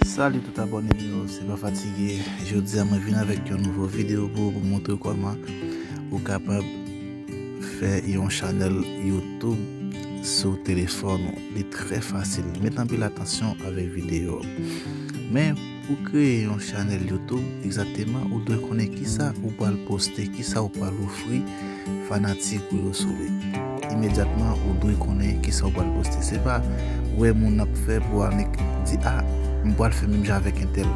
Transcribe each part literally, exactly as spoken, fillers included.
Salut tout abòne yo, se Pa Fatige. Jodi a mwen vin avèk yon nouvo videyo pou, pou montre w kòman ou kapab fè yon chanèl YouTube sou telefòn ou. Li trè fasil. Met anpil atansyon avèk videyo. Men pou kreye yon chanèl YouTube, egzakteman, ou dwe konnen kisa ou pral poste, kisa ou pral ofri fanatik ou yo sou li. Imedyatman, ou dwe konnen kisa ou pral poste. Se pa wè moun ap fè pou annik di, "Ah, m pral fè menm jan avèk entèl."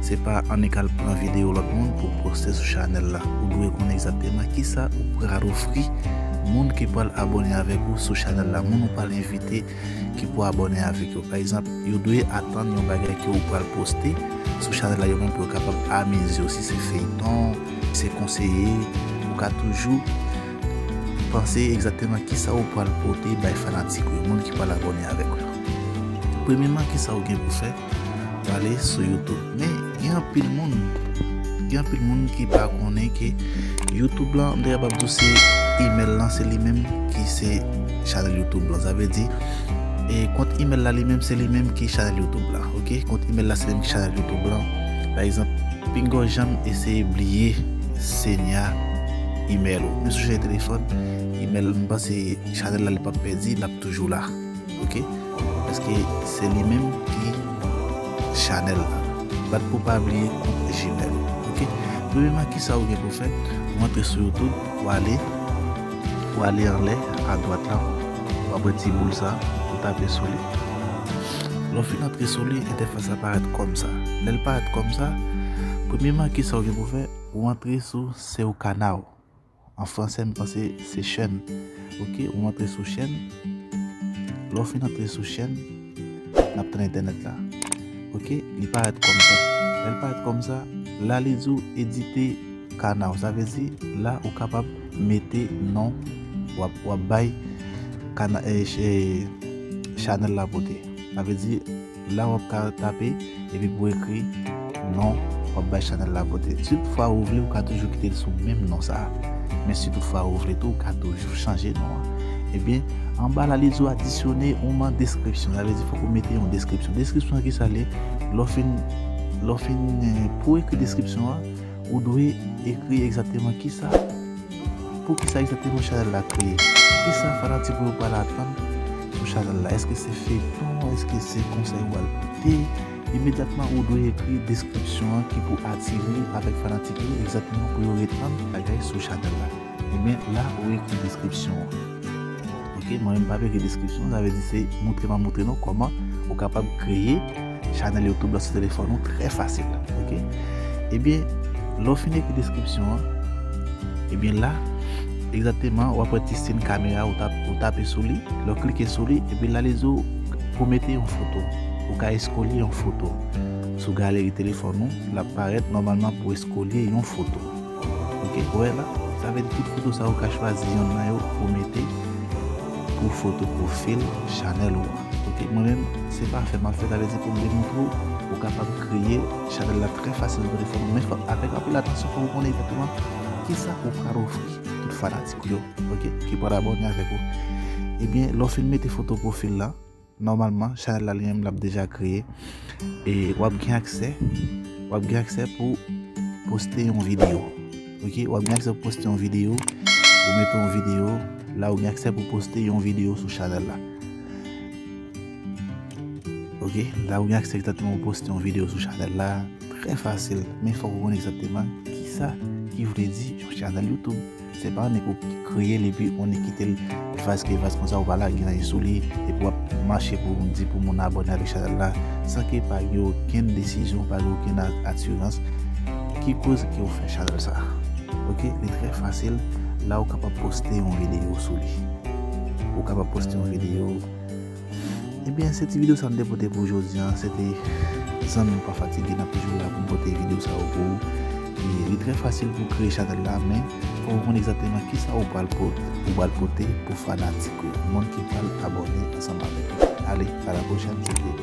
Se pa annik al pran videyo lòt moun pou poste sou chanèl la. Ou dwe konnen egzakteman kisa ou pral ofri moun ki pral abòne avèk ou sou chanèl la, moun ou pral envite ki pou abòne avèk yo. Pa egzanp, yo dwe atann yon bagay ke ou pral poste sou chanèl la, yo menm pou yo kapab amize yo. Si se feyton, si se konseye, ou ka toujou panse egzakteman kisa ou pral pote bay fanatik ou yo, moun ki pral abòne avèk ou yo. Premyèman, kisa ou gen pou fè? Ou ale sou YouTube. Men gen anpil moun, gen anpil moun ki pa konnen ke YouTube lan, m te kapab di w se email lan, se li menm ki se chanèl YouTube lan. Sa vle di, e kont email la li menm, se li menm ki chanèl YouTube lan. Oke? Kont email la, se li menm ki chanèl YouTube lan. Pa egzanp, pinga w janm eseye bliye Senya email ou. Menm si w chanje telefòn, email, m panse chanèl la, li p ap pèdi, l ap toujou la. Oke? Paske se li menm ki chanèl la. Bat pou pa bliye kont Gmail ou. Oke? Premyèman, kisa ou gen pou fè? Ou antre sou YouTube, ou ale, ou ale anlè, adwat la, ou ap wè ti boul sa, ou tape sou li. Lè w fin antre sou li, entèfas la parèt kòm sa. Lè l parèt kòm sa, premyèman, kisa ou gen pou fè? Ou antre sou Seu Canal. An fransè, m panse se chèn. Oke, ou antre sou chèn. Lè w fin antre sou chèn, n ap tann entènèt la. Oke, li parèt kòm sa. Lè l parèt kòm sa, la li di w edite kanal. Sa vle di, la ou kapab mete non w ap, w ap bay kana-, e, ch-, e, chanèl la pote. Sa vle di, la w ap ka tape, epi pou ekri non w ap bay chanèl la pote. Si toutfwa ou vle, ou ka toujou kite l sou menm non sa a. Men si toutfwa ou vle tou, ou ka toujou chanje non an. Ebyen, anba la, li di w adisyone yon deskripsyon. Sa vle di, fòk ou mete yon deskripsyon. Deskripsyon an, kisa l ye? Lè w fin, lè w fin, eh, pou ekri deskripsyon an, ou dwe ekri egzakteman kisa, poukisa egzakteman chanèl la kreye. Kisa fanatik ou yo pral atann sou chanèl la? Èske se feyton? Èske se konsèy ou pral pote? Imedyatman, ou dwe ekri deskripsyon an ki pou atire avèk fanatik yo, egzakteman pou yo ret tann bagay sou chanèl la. Ebyen, la, ou ekri deskripsyon an. Oke, mwen menm pa ekri deskripsyon, sa vle di se moutre m ap moutre nou kòman ou kapab kreye chanèl YouTube la sou telefòn ou trè fasil. Oke? Ebyen, lè w fin ekri deskripsyon an, ebyen la, egzakteman, w ap wè ti siy kamera, ou tap-, ou tape sou li, lè w klike sou li, epi la li di w pou mete yon foto. Ou ka eskolye yon foto. Sou galeri telefòn ou, l ap parèt nòmalman pou eskolye yon foto. Oke, ou wè la? Sa vle di tout foto sa ou ka chwazi yonn nan yo pou mete pou foto pwofil chanèl ou an. Oke, mwen menm, se pa fè m ap fè, sa vle di pou m demontre w, ou kapab kreye chanèl la trè fasil nan telefòn ou. Men fò, avèk anpil atansyon, fò ou konnen egzakteman kisa ou pral ofri tout fanatik ou yo, oke, ki pral abòne avèk ou. Ebyen, lè w fin mete foto pwofil la, nòmalman, chanèl la li menm l ap deja kreye. E w ap gen aksè, w ap gen aksè pou poste yon videyo. Oke, w ap gen aksè pou poste yon videyo, ou mete yon videyo, la ou gen aksè pou poste yon videyo sou chanèl la. Oke, la ou gen aksè egzakteman pou poste yon videyo sou chanèl la, trè fasil, men fòk ou konn egzakteman kisa ki vle di yon chanèl YouTube. Se pa annik ou kreye l epi annik kite l vas ke vas konsa, ou pa lage anyen sou li, epi w ap mache pou di pou moun abòne avèk chanèl la, san ke pa gen okenn desizyon, pa gen okenn a-, asirans ki koz ke ou fè chanèl sa. Oke, li trè fasil, la ou kapab poste yon videyo sou li. Ou kapab poste yon videyo. Ebyen, se ti videyo sa m te pote pou jodi a. Se te zanmi w Pa Fatige, n ap toujou la pou n pote videyo sa yo pou ou. E li trè fasil pou kreye chanèl la, men fò ou konn egzakteman kisa ou pral pot-, ou pral pote pou fanatik ou yo, moun ki pral abòne ansanm avèk ou. Ale, a la pwochèn, se te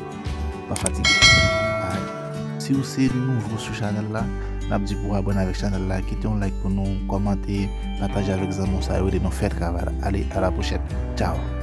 Pa Fatige. Bye. Si w se nouvo sou chanèl la, n ap di pou w abòne avèk chanèl la, kite yon like pou nou, kòmante, pataje avèk zanmi w, sa yo ede nou fè travay la. Ale, a la pwochèn. Tchao.